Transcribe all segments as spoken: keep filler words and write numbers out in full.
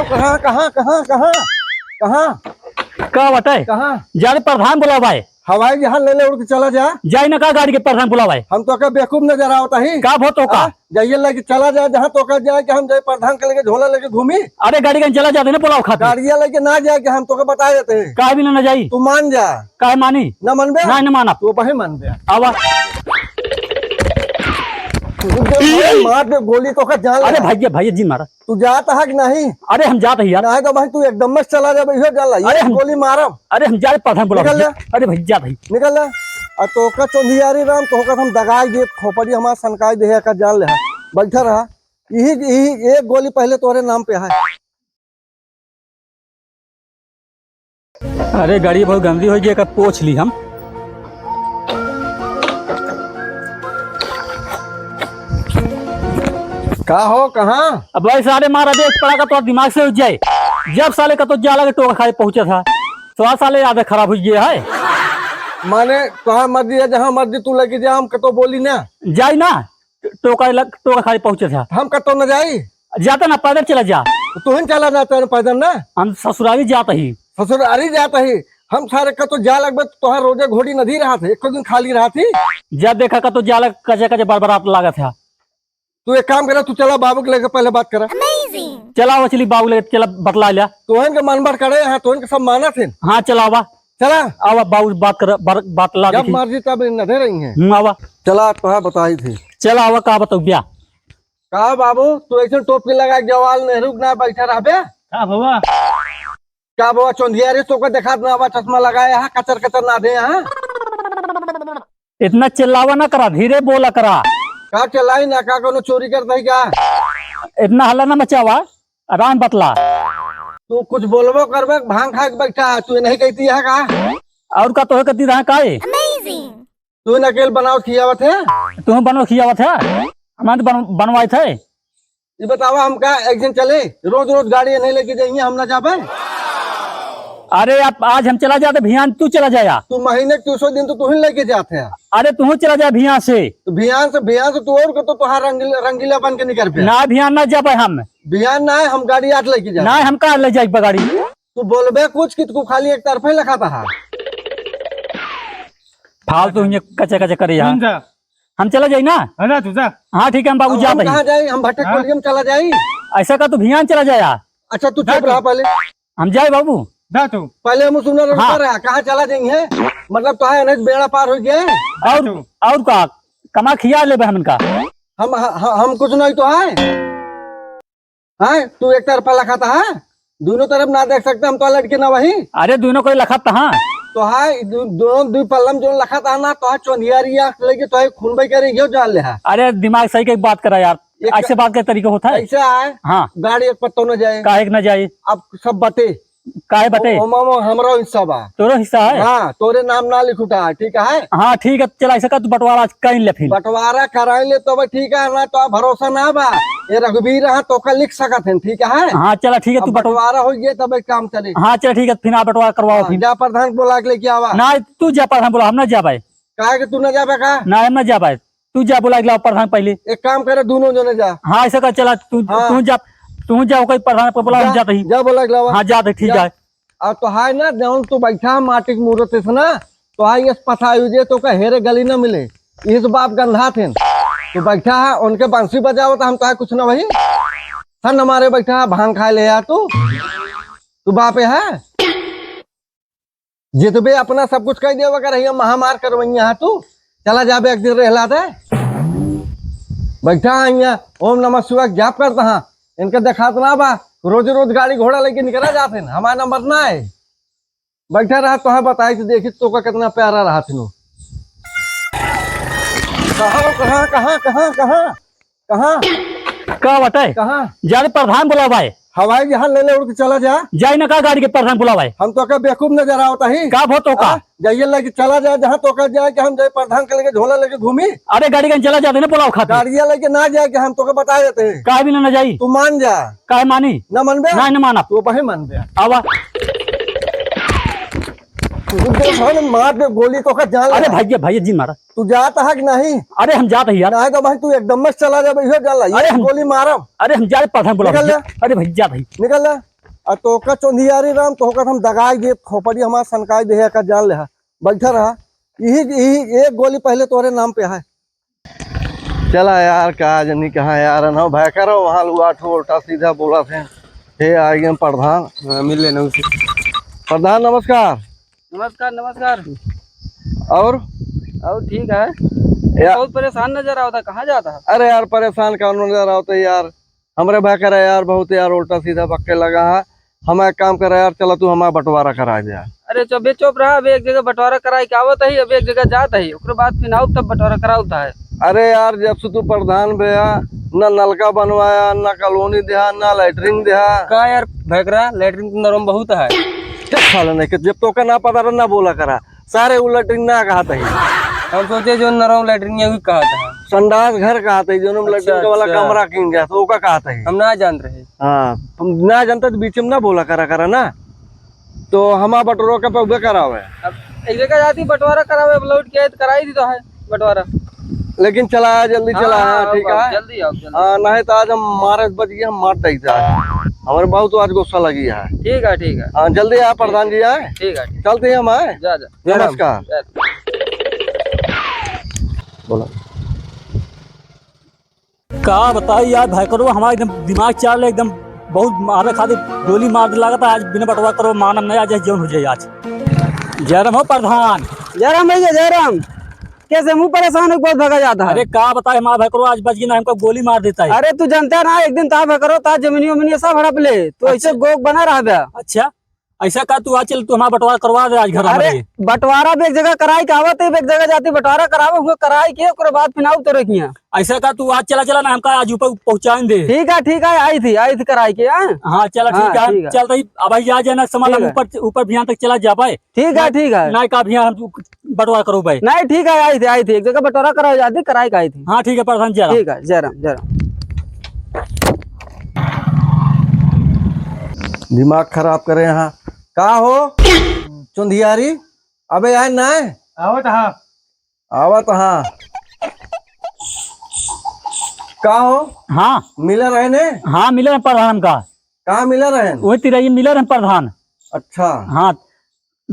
कहाँ, कहाँ, कहाँ, कहाँ? कहाँ? का बटे? कहाँ? जा रे, प्रधान बुलावा है। हवाई जहाज ले ले, उड़ के चला जा। जाई ना का गाड़ी के, प्रधान बुलावा है। हम तोका बेवकूफ नजर आवत ही? का भो तोका? हाँ? जाइए लेके चला जा, जहाँ तोका जाए कि हम जाए प्रधान के लेके झोला लेके घूमी। अरे गाड़ी कहीं चला जाते ना बुलावा खातिर। गाड़िया लेके ना जाए कि हम तोका बता देते हैं। काहे भी ना, ना जाई? तू मान जा। काहे मानी? ना मनबे? ना, ना मानब। तू वही मनबे। आवा। तू दे मार दे गोली, तोका जान अरे लगा। भैया, भैया जी मारा। तू जात है कि नहीं? अरे हम जात है यार। नहीं तो भाई तू एकदम में चला जाबे, इहो जान ला। अरे हम गोली मारब। अरे हम जात, प्रधान बुलावा। निकल जा। अरे भाई जात है। निकल जा। आ तोका चोंधियारी राम, तोका हम दगाई दे, खोपड़ी हमार सनकाई दे, का जान ले। बैठा रहा। यही, यही एक गोली पहले तोरे नाम पे है। अरे, गाड़ी बहुत गंदी होइ गई, एकर पोछ ली हम। का हो, कहाँ? अब भाई सारे मार, अबे एक पड़ा का तो दिमाग से उठ जाए। जब साले का तो जाला के टोका खाए पहुँचा था, तो आज साले आदत खराब होइ गया है। माने, तोहार मर्जी है, जहाँ मर्जी तू लेके जा, हम कतो बोली ना। जाई ना। टोका लग, टोका खाली पहुँचे था। हम कतो न जाई। जाता ना, पैदल चला जा। तो तुहिन चला जाता है पैदल ना। हम ससुरारी जात ही। ससुरारी जात ही। हम सारे कतो जा लगबे तो तोहार रोजे घोड़ी नदी रहत है, एको दिन खाली रहत ही। जा देखा कतो जा लग, कजे कजे बरबरात लागत है। तू एक काम करा, तू चला बाबू के लेके पहले बात करा। चला वो चली बाबू लेके चला बतला लिया। तोहन के मन भर करे हैं, तोहन के सब मानत हैं। हाँ चला आवा। चला। आवा बाबू बात कर, बात ला जब देखी। मर्जी तब नधे रही हैं। हम्म, आवा। चला, तोहा बताई थी। चला, आवा, का बताऊ ब्या? का बाबू, तू ऐसे टोपी लगा के जवाहरलाल नेहरू के ना बैठा रहबे? का भवा? का भवा, चोंधिया रे, तोके देखात ना बा, चश्मा लगाए हा, कचर कचर ना दे हा। इतना चिल्लावा ना करा, धीरे बोला करा। का चिल्लाई ना, का कोनो चोरी करता है का? इतना हल्ला ना मचावा। आराम बतला। तू कुछ बोलबो करबे, भांग खा के बैठा है, तू नहीं कहती है का? और का तोहे कहती रहा काहे? तू न अकेल बनाओ खियावत है? तू बनाओ खियावत है? हमारे बन-, बनवाए थे। ये बतावा हमका एक दिन चले, रोज रोज गाड़ी नहीं लेके जाइए, हम ना जाबे। अरे आप आज हम चला जाते, भियान तू चला जाया। तू महीने के तीसों दिन तो तू ही लेके जाते हैं। अरे तू चला जाए भियान से। तो भियान से, भियान से तू और को तो तोहार रंगीला, रंगीला बन के निकल पे। ना भियान ना जाबे हम। बिहान ना है, हम गाड़ी आज लेके जाए। ना, हम कहाँ ले जाए गाड़ी? तू बोलबे कुछ कि तू खाली एक तरफे लखाता है। फालतू हियाँ कचे कचे करे यहाँ। कौन जा? हम चला जाई ना। अरे तू जा। हाँ ठीक है, हम बाबू अब जात हम ही। कहाँ जाई? हम भटक हाँ? कोलियम चला जाई। ऐसा का तू भियान चला जाया। अच्छा तू जा चुप तू। रहा पहले। हम जाए बाबू। जा तू। पहले हम सुना हाँ। रहा, कहाँ चला जाइए? मतलब तो है ना, बेड़ा पार हो गया है। और, जा तू। और का? कमा खिया लेबे हम इनका। हम, ह-, ह-, हम कुछ नहीं तो है। हैं? तू एक तरफा लखाता है, दोनों तरफ ना देख सकते हम तो लड़के ना वही। अरे दोनों कोई लखाता हाँ। तो है, दो-, दोनों दो पल्लम जो लखाता है ना, तो है चोंधियारी आँख लेके तो है खून भाई करे, यो जान ले है। अरे दिमाग सही के बात करा यार, एक ऐसे बात के तरीका होता है? ऐसा है, हाँ। गाड़ी एक पत्तो न जाए। काहे के न जाए? अब सब बटे। काहे बटे? ओ, ओमा, ओमा हमरो हिस्सा बा। तोरो हिस्सा है? हाँ, तोरे नाम ना लिखुटा, ठीक है? हाँ, ठीक है, चला, ऐसा कर, तू बंटवारा कर ले फिर। बंटवारा कराई ले तो भाई ठीक है, ना तो भरोसा ना बा। ये रघुवीर है, तो का लिख सकत हैं, ठीक है? हाँ, चला, ठीक है, अब तू बंटवा- बंटवारा हो गया, तब एक काम चले। हाँ, चला, ठीक है, फिर आप बंटवारा करवाओ हाँ, फिर। जा प्रधान बोला के लेके आवा। ना, तू जा प्रधान बोला, हम ना जा पाए। काहे कि तू ना जा पाए का? ना, हम ना जा पाए। तू जा बोला के लाओ प्रधान पहले। एक काम करे, दोनों जने जा। हाँ, ऐसा कर, चला, तू, हाँ। तू जा, तू जा, ओकर प्रधान पर बोला, हम जा, जात ही। जा बोला के लावा। हाँ, जात ही, ठीक जा। है। और तो है ना, जौन तू बैठा माटी के मूरत से ना, तो है ये पछायु जे तो का हेरे गली न मिले। इस बाप गंधा थे। तू बैठा है, उनके बंसी बजाओ तो हम तो है कुछ ना वही। सन हमारे बैठा है, भांग खाए ले यार तू। तू बापे है? जितबे अपना सब कुछ कह देवे कर, हियाँ महामार करवैया है तू। चला जाबे एक दिन रहला दे। बैठा है हियाँ, ओम नमः शिवाय जाप करता हाँ। इनके देखात ना बा, रोज रोज गाड़ी घोड़ा लेके निकला जात हैं, हमारा नंबर ना है। बैठा रहा, तोहे बताई तो देखी तोका कितना प्यारा रहा थिनो। कहाँ, कहाँ, कहाँ, कहाँ, कहाँ? कहाँ? का बटे? कहाँ? जा रे प्रधान बुलावा है। हवाई जहाज ले ले उड़ के चला जा। जाई ना का गाड़ी के प्रधान बुलावा है? हम तोका बेवकूफ नजर आवत ही? का भो तोका? हाँ? जाइए लेके चला जा, जहाँ तोका जाए कि हम जाए प्रधान के लेके झोला लेके घूमी। अरे गाड़ी कहीं चला जाते ना बुलावा खातिर। गाड़िया लेके ना जाए कि हम तोका बता देते हैं। काहे भी ना, ना जाई? तू मान जा। काहे मानी? ना मनबे? ना, ना मानब। तू वही मनबे। आवा। तू दे साले मार दे गोली तोका जान अरे लगा। भैया, भैया जी मारा। तू जात है कि नहीं? अरे हम जात है यार। नहीं तो भाई तू एकदम में चला जाबे, इहो जान ला। अरे ये हम गोली मारब। अरे हम जात प्रधान बुलावा। निकल जा। अरे भाई जात है। निकल जा। आ तोका चोंधियारी राम, तोका हम दगाई दे, खोपड़ी हमार सनकाई दे, का जान लेहा। बैठा रहा, यही, यही एक गोली पहले तोरे नाम पे है। चला यार, का जनी कहाँ यार, ना भाई करो, वहाँ लुआ ठो उल्टा सीधा बोला थे। हे, आ गए प्रधान। हाँ, मिल लेना उसे। प्रधान, नमस्कार। नमस्कार, नमस्कार। और? और ठीक है। या- बहुत परेशान नजर आवता, कहाँ जाता है? अरे यार, परेशान कौन नजर आवता है यार? हमरे भाई करे यार, बहुत यार उल्टा सीधा बक्के लगा है। हम एक काम करे यार, चला तू हमारा बंटवारा करा दे यार। अरे चुप बे, चुप रहा, अबे एक जगह बंटवारा कराई के आवत ही, अबे एक जगह जात ही, ओकरे बाद फिर आउब तब बंटवारा कराउब है। अरे यार, जब से तू प्रधान भया, ना नलका बनवाया, ना कॉलोनी देहा, ना लैट्रिन देहा। का यार भैकरा, लैट्रिन तो नरम बहुत है। चल साले नहीं के, जब तोका ना पता रहा, ना बोला करा। सारे उ लैट्रिन ना कहत ही। हम सोचे जो नरम लैट्रिन ये भी कहत है। संडास घर कहत ही, जो हम अच्छा, लैट्रिन के वाला अच्छा। कमरा किन गया, तो ओका कहत ही। हम ना जान रहे। हाँ, तुम ना जानता तो बीच में ना बोला करा, करा ना। तो हमा बटोरो के पे उबे करावे। अब एक जगह जाती बंटवारा करावे, अब लौट के आए तो कराई दी तो है बंटवारा। लेकिन चला, जल्दी चला, हाँ, हाँ, ठीक है? जल्दी आओ, जल्दी। हाँ, नहीं तो आज हम मारे बच गए, हम मार देते आज। हमारे बहुत आज गुस्सा लगी है। ठीक है, ठीक है। हाँ, जल्दी आ प्रधान जी, आए। ठीक है, ठीक। चलते हैं हम, आए। जा, जा। नमस्कार। बोला। का बताई यार, भयकरो हमारा एकदम दिमाग चाल एकदम बहुत मारे खातिर गोली मार दे लागत। आज बिना बंटवारा करो मानम नहीं, आज जौन हो जाए आज। जय राम हो प्रधान। जय राम भैया, जय राम। कैसे मुँह परेशान हो, बहुत भगा जाता है। अरे का बताई हमारा भयकरो आज बच गई ना, हमको गोली मार देता है। अरे तू जानता ना, एक दिन ता भयकरो ता जमीनियो मनियो सब हड़प ले, तो ऐसे अच्छा। गोग बना रहा बे। अच्छा। ऐसा का तू आज चल, तू हमारा बंटवारा करवा दे आज घर अरे, हमारे। बंटवारा भी एक जगह कराई के आवत है, एक जगह जाती बंटवारा करावे हुए कराई के, ओकरे बाद फिर आऊ तोरे किया। ऐसा का तू आज चला, चला ना, हमका आज ऊपर पहुँचाइन दे। ठीक है, ठीक है, आई थी, आई थी कराई के, हाँ? हाँ, चला, हाँ, ठीक है, हम ठीक है। चलते ही अब आई जा जाना सामान ठीक हम है। ऊपर, ऊपर भियान तक चला जा पाए। ठीक है, ना, ठीक है। ना का भियान हम बंटवारा करो भाई। नहीं, ठीक है, आई थी, आई थी, एक जगह बंटवारा कराई जाती, कराई के आई थी। हाँ, ठीक है, प्रधान जी, ठीक है, जय राम, जय राम। दिमाग खराब करे यहाँ। का हो चुंधियारी, अबे आए ना। आवत हा। आवत हा। का हो? हाँ। मिला रहे ने? हाँ, मिला रहे प्रधान का। कहाँ मिला रहे? वही तिरैया मिला रहे प्रधान। अच्छा। हाँ,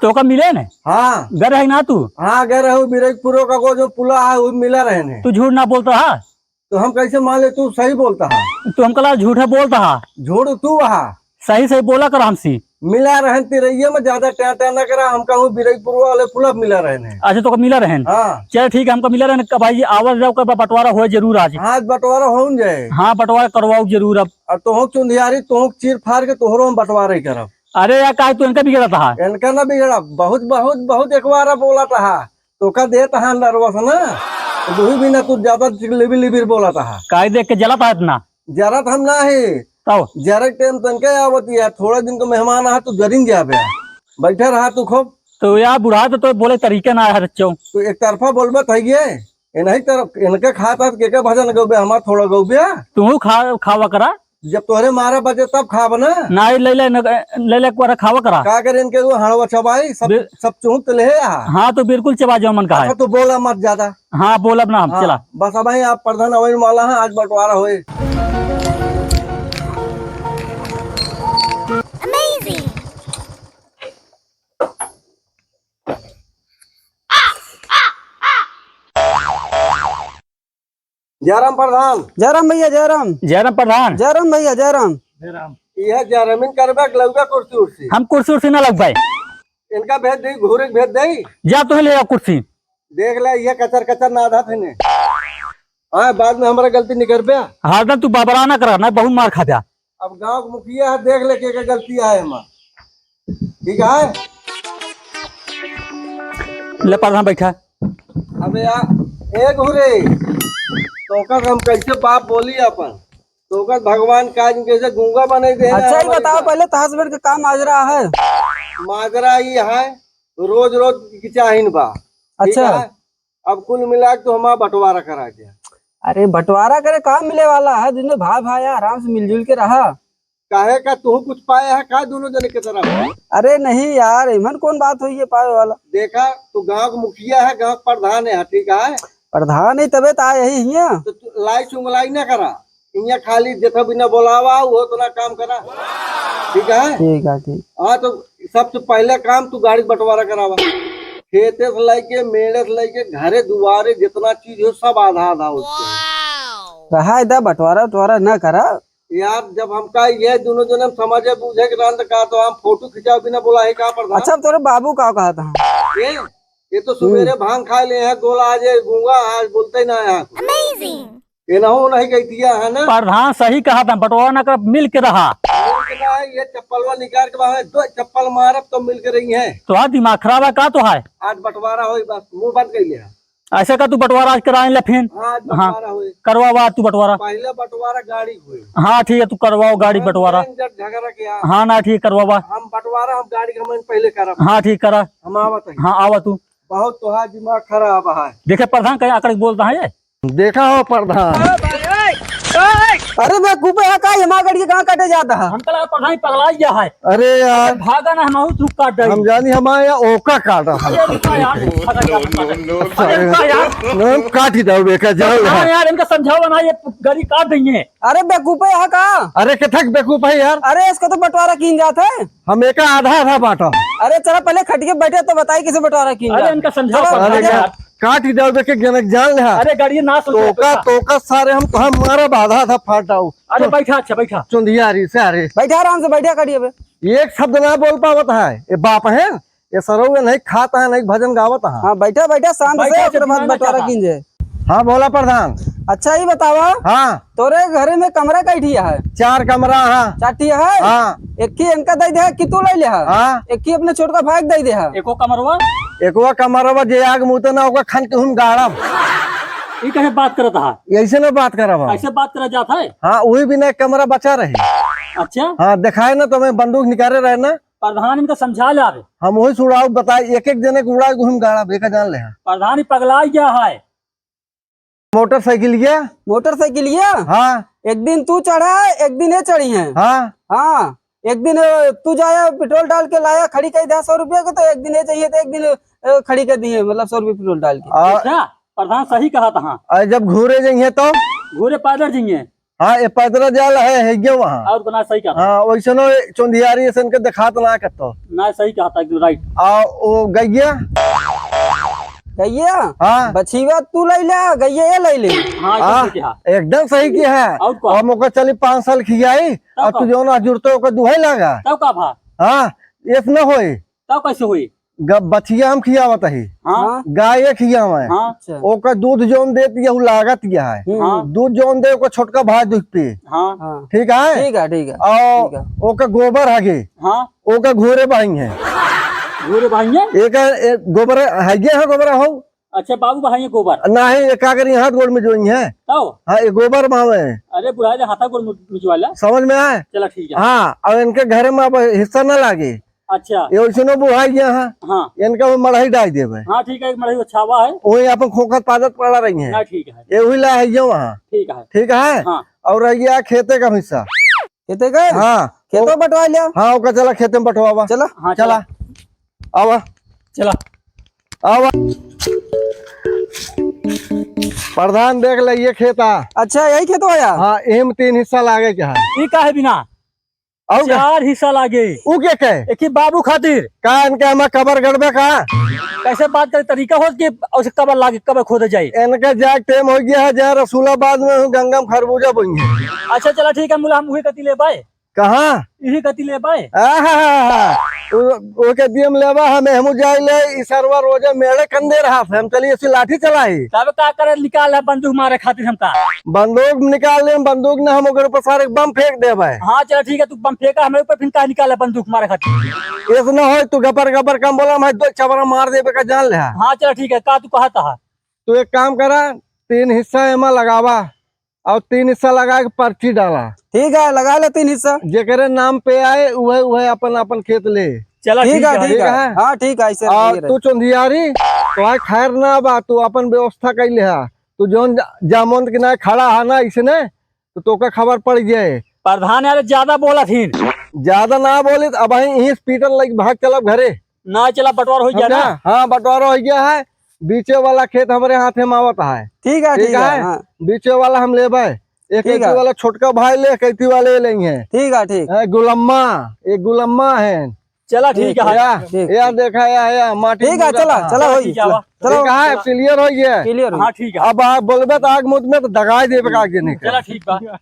तो का मिले ने? हाँ। गए रहे ना तू? हाँ, गए रहे, बिरजपुरो का को जो पुला है, वो मिला रहे ने। तू झूठ ना बोलता है। तो हम कैसे मान ले तू सही बोलता है? तू हमका ला झूठा बोलता है। झूठ तू हा। सही सही बोला कर हमसे। मिला रहन तिरैया में, ज्यादा ट्या ट्या ना करा, हम कहूँ बिरईपुर वाले पुला मिला रहन है। अच्छा, तो मिला रहन? हाँ। चल ठीक है, हमका मिला रहन। कब भाई जी आवत जाओ, कब बंटवारा होए जरूर आज। हाँ, बंटवारा हो न जाए। हाँ, बंटवारा करवाओ जरूर अब। और तोहक चुंधियारी, तोहक चीर फाड़ के तोहरो हम बंटवारा ही करब। अरे यार, काहे तू इनका बिगड़त हा? इनका ना बिगड़ा, बहुत, बहुत, बहुत एक बार बोला था। तोका देत हा नर्वस ना, तो तू ही भी ना, तू ज्यादा लिबिर लिबिर बोलत हा। काहे देख के जलत हा इतना? जरत हम ना है। तब? जरे के टाइम तनके आवत है, थोड़ा दिन को मेहमान आ, तू जरिन जाबे। बैठे रहा तू खूब। तो यार, बुढ़ा तो, तो बोले तरीके ना है बच्चों। तू एक तरफा बोलबे था ये, इन्हीं तरफ, इनके खात हाथ के, के भजन गौबे, हमार थोड़ा गौबे। तू खा, खावा करा। जब तोहरे मारा बजे तब खाब ना। नहीं, ले ले, न-, ले ले, कोरा खावा करा। का करे इनके वो हड़वा चबाई, सब, बे- सब चुहुक तो ले आ। हाँ, तो बिल्कुल चबा जाओ मन का है। अच्छा, तू बोला मत ज्यादा। हाँ, बोलब ना हम, हाँ, चला। बस अब ही आप प्रधान अवैन वाला है, आज बंटवारा होए। Amazing। जयराम प्रधान। जयराम भैया, जयराम। जयराम प्रधान। जयराम भैया, जयराम। जयराम। यह जयरामिन करबे के लौका कुर्सी उर्सी। हम कुर्सी उर्सी ना लगबाई। इनका भेज दे, घूरे के भेज दे। जा तू ले आ कुर्सी। देख ले, ये कचर कचर ना आधा थे ने। हाँ, बाद में हमारा गलती निकल पे। हरदम तू बाबरा ना करा, ना बहुत मार खा जा। अब गांव के मुखिया है, देख ले के, के गलती है एमा। ठीक है? ले प्रधान बैठा। अबे यार, ए घूरे, तोका हम कैसे बाप बोली अपन? तोका भगवान काज कैसे गूंगा बने दे अच्छा, ही बताओ, पहले तहस बेट के का माजरा है? माजरा ये है, रोज रोज की चाहिन बा। ठीक अच्छा। है? अब कुल मिला के तो हमारा बंटवारा करा दिया। अरे, बंटवारा करे का मिले वाला है? दुनो भाई भाई है, आराम से मिलजुल के रहा। काहे का तू कुछ पाए है का दोनों जने के तरफ? अरे नहीं यार, एमन कौन बात हुई है पावे वाला? देखा, तू गांव के मुखिया है, गांव के प्रधान है, ठीक है? प्रधान है तबे तो आए ही हियां। तो तू लाई चुंगलाई ना करा। इहाँ खाली जेठा बिना बोलावा, वो तो ना काम करा। ठीक है? ठीक है, ठीक। हाँ, तो सबसे पहले काम तू गाड़ी बंटवारा करावा। खेते से लेके, मेड़े से लेके, घरे दुआरे जितना चीज हो, सब आधा आधा होते हैं। रहा है दा, बंटवारा उटवारा ना करा। यार, जब हमका ये दोनों जने समझे बूझे के रहन, तो का तो हम फोटो खिंचाव बिना बोला है का प्रधान? अच्छा, तोरे बाबू का कहा था? ये, ये तो सुबेरे हम्म। भांग खा ले हैं, गोला आज ये गूंगा, आज बोलते ही ना है। ये ना हो, नहीं कहती है ना। प्रधान सही कहा था, बंटवारा ना कर, मिल के रहा। मिल के रहा, ये चप्पलवा निकाल के बाहर, दो चप्पल मारब तो मिल के रही है। तो हाँ, दिमाग खराब है का तो है? आज बंटवारा होई बस, मुंह बंद कर लिया। ऐसे का तू बंटवारा आज कराए ले फिर? हाँ, आज हाँ। बंटवारा होई। करवावा तू बंटवारा। पहले बंटवारा गाड़ी होई। हाँ, ठीक है, तू करवाओ गाड़ी हम बंटवारा। जब झगड़ा किया। हाँ ना, ठीक है, करवावा। हम बंटवारा, हम गाड़ी का मन पहले करब। हाँ, ठीक करा। हम आवत है। हाँ, आवा तू। बहुत तोहार दिमाग खराब है। देखे प्रधान, कहीं आकड़ के बोलता है ये। देखा हो प्रधान। अरे बेवकूफे है का, हमार गड़िया कहाँ काटे जाता है? हमका लगा प्रधान पगला गया है। अरे यार। भागा ना, हम तू काट दे। हम जानी हमारे यहाँ ओका काटा है। अरे रुका यार, भागा, काट, काट। अरे रुका यार। हम काट ही दो बेका, जाओ हाँ यहाँ। यार, इनका समझाओ ना, ये गड़ी काट देंगे। अरे बेवकूफे है का? अरे किथक बेवकूफ है यार? अरे इसका तो बंटवारा कीन जात है। हम एका आधा आधा बांटा। अरे चला पहले खटिया बैठे तो बताई कैसे बंटवारा कीन अरे जात। इनका समझाओ चलो, प्रधान अरे यार। काट ही दो बेके जनक जान ले। अरे गाड़ी ना सुन तोका, तोका। तोका सारे हम तोहा मारा बाधा था फाटाऊ। अरे बैठा, अच्छा बैठा। चुंदियारी सारे। बैठा आराम से, बैठा खटिया पे। एक शब्द ना बोल पावत है। ये बाप है, ये सरऊ नहीं खाता है, नहीं भजन गावत है। हाँ, बैठा, बैठा, शांत बैठा, से, ओकरे बाद दिमाग ना बंटवारा चाहा। कीन जाए। हाँ, बोला प्रधान। अच्छा, ये बतावा। हाँ। तोरे घरे में कमरा कई ठिया है? चार कमरा है। चार ठिया है? हाँ। एक ही इनका दे दे, कि तू ले ले है? हाँ। एक ही अपने छोटका भाई के दे दे है? एको कमरवा? एको कमरवा जे आग मुते ना, ओका खन के हम गाड़ब। ई कहे बात करत हा? ऐसे ना बात करब हम। ऐसे बात करत जात है? हाँ, वही बिना एक कमरा बचा रही। अच्छा। हाँ, दिखाए ना, तो मैं बंदूक निकाले रहे ना। प्रधान इनका समझा ले रे। हम वही से उड़ाऊ बताए, एक एक जने के उड़ा के हम गाड़ा बेका जान ले। प्रधान ही पगला गया है। मोटरसाइकिलिया? मोटरसाइकिलिया? हाँ। एक दिन तू चढ़ा, एक दिन ये चढ़ी है। हाँ। हाँ, एक दिन, अ, तू जाया पेट्रोल डाल के लाया, खड़ी कर दिया सौ रुपया के, तो एक दिन ये चाहिए तो एक दिन, अ, खड़ी कर दिए, मतलब सौ रुपया पेट्रोल डाल के। आ, अच्छा, प्रधान सही कहा था। हाँ। आ, जब घूरे जाइए तो? घूरे पैदल जाइए। हाँ, ये पैदरा जाल है, है ये वहाँ। और बना सही कहा। हाँ, वैसे नो चौंधियारी ऐसे इनके दिखात ना करतो। ना, सही कहा था, एकदम राइट। आ, वो गैया? गैया? हाँ। बछीवा तू ले ले, गैया ये ले ले। हाँ, एकदम हाँ, सही कहा। एकदम सही किया है। और का? हम ओकर चली पाँच साल खियाई, तब अब तू का? जौन आज जुड़ते ओकर दुहाई लागा। तब का भा? हाँ, ये न होई। तब कैसे होई? ग-, बछिया हम खियावत ही। हाँ। हाँ। गाय खियावे। हाँ। अच्छा। ओकर दूध जौन देत यहू लागत यह है। हम्म। हाँ। दूध जौन दे ओकर छोटका भाई दूध पी। हाँ। हाँ। ठीक है? ठीक है, ठीक है। और ठीक है। ओकर गोबर हगे। हाँ। ओकर घोरे बहिन है। घोरे बहिन है? एक, एक गोबर हगे है, गोबर हो। अच्छा, बाबू बहाई है गोबर? नहीं, एक अगर यहाँ गोड़ में जोई है। तब? हाँ, ये गोबर मावे। अरे बुढ़ा दे हाथा गोड़ में मिचवा ला। समझ में आए? चला ठीक है। हाँ, और इनके घर में अब हिस्सा ना लागे। अच्छा। ये वैसनो बुढ़ाई गया है। हाँ। इनका वो मड़ही डाल देवे। हाँ, ठीक है, एक मड़ही छावा है। वही अपन खोखत पादत पड़ा रही है। ना, ठीक है। ये वही ला है ये वहाँ। ठीक है। ठीक है? हाँ। और रह गया खेते का हिस्सा। खेते का? हाँ। खेतो वो बंटवा लिया। हाँ, ओका चला खेते में बंटवावा। चला। हाँ, चला। चला। आवा। चला। आवा। प्रधान देख ले ये खेता। अच्छा, यही खेत हो यार? हाँ, एम तीन हिस्सा लागे के है। ई काहे बिना? और का? चार हिस्सा लागे। ऊ के कहे? एक ही बाबू खातिर। का इनके हमार कबर गड़बे का? कैसे बात करे तरीका हो कि उसे कबर लागे, कबर खोदे जाए? इनके जाए टाइम हो गया है, जहाँ रसूलाबाद में हूँ, गंगा में खरबूजा बोई है। अच्छा चला ठीक है, मुला हम उहे कती ले बाए। कहाँ? इही कती ले बाए। आहा, वो, वो के दियम लेबा, हम हमू जाए ले, ई सरवा रोजे मेरे कंदे रहा, हम चलिए इसी लाठी चलाई। तब का करे, निकाल है बंदूक मारे खातिर हमका। बंदूक निकाल ले, बंदूक ना, हम ओकर ऊपर सारे बम फेंक देबे। हाँ, चला ठीक है, तू बम फेंका, हमारे ऊपर फिर का निकाल है बंदूक मारे खातिर? ऐसे ना हो, तू गपर गपर कम बोला, मैं दो चबरा मार देबे का जान ले। हाँ, चला ठीक है, का तू कहत हा? तू एक काम करा, तीन हिस्सा एमा लगावा और तीन हिस्सा लगा के पर्ची डाला। ठीक है, लगा ले तीन हिस्सा। जेकरे नाम पे आए, उहे, उहे अपन, अपन खेत ले। चला, ठीक ठीक है, है। ठीक ठीक है। है। हाँ, ठीक है, ऐसे और रहिए रहे। तू चुंधियारी, तो आए खैर ना बा, तू अपन व्यवस्था कर ले हा। तू जौन जा-, जामवंत के ना खड़ा है ना, इसने, तो तोका खबर पड़ जाए। प्रधान यार, ज्यादा बोला थीन। ज्यादा ना बोली, तो अब यहीं से पीटल लग भाग चलब घरे। ना चला, बंटवारा हो गया समझा? ना? हाँ, बंटवारा हो गया है। बीचे वाला खेत हमारे हाथ में आवत है। ठीक है, ठीक ठीक है, है। हाँ। बीचे वाला हम लेबे। एक ठीक है। कैथी वाला छोटका भाई ले, कैथी वाले लेंगे। ठीक है, ठीक। ए, गुलम्मा, एक गुलम्मा है। चला, ठीक है। या, ठीक। या देखा, या, या, माटी ठीक है, पूरा चला, था। चला, होई, ठीक है, चला। वाह। चला, ये कहा है, चला। Clear हो गया। Clear हो गया। हाँ, ठीक है। अब आप बोलबे तो आग मुद में तो दगाई देबे का आगे नहीं। चला, ठीक बा।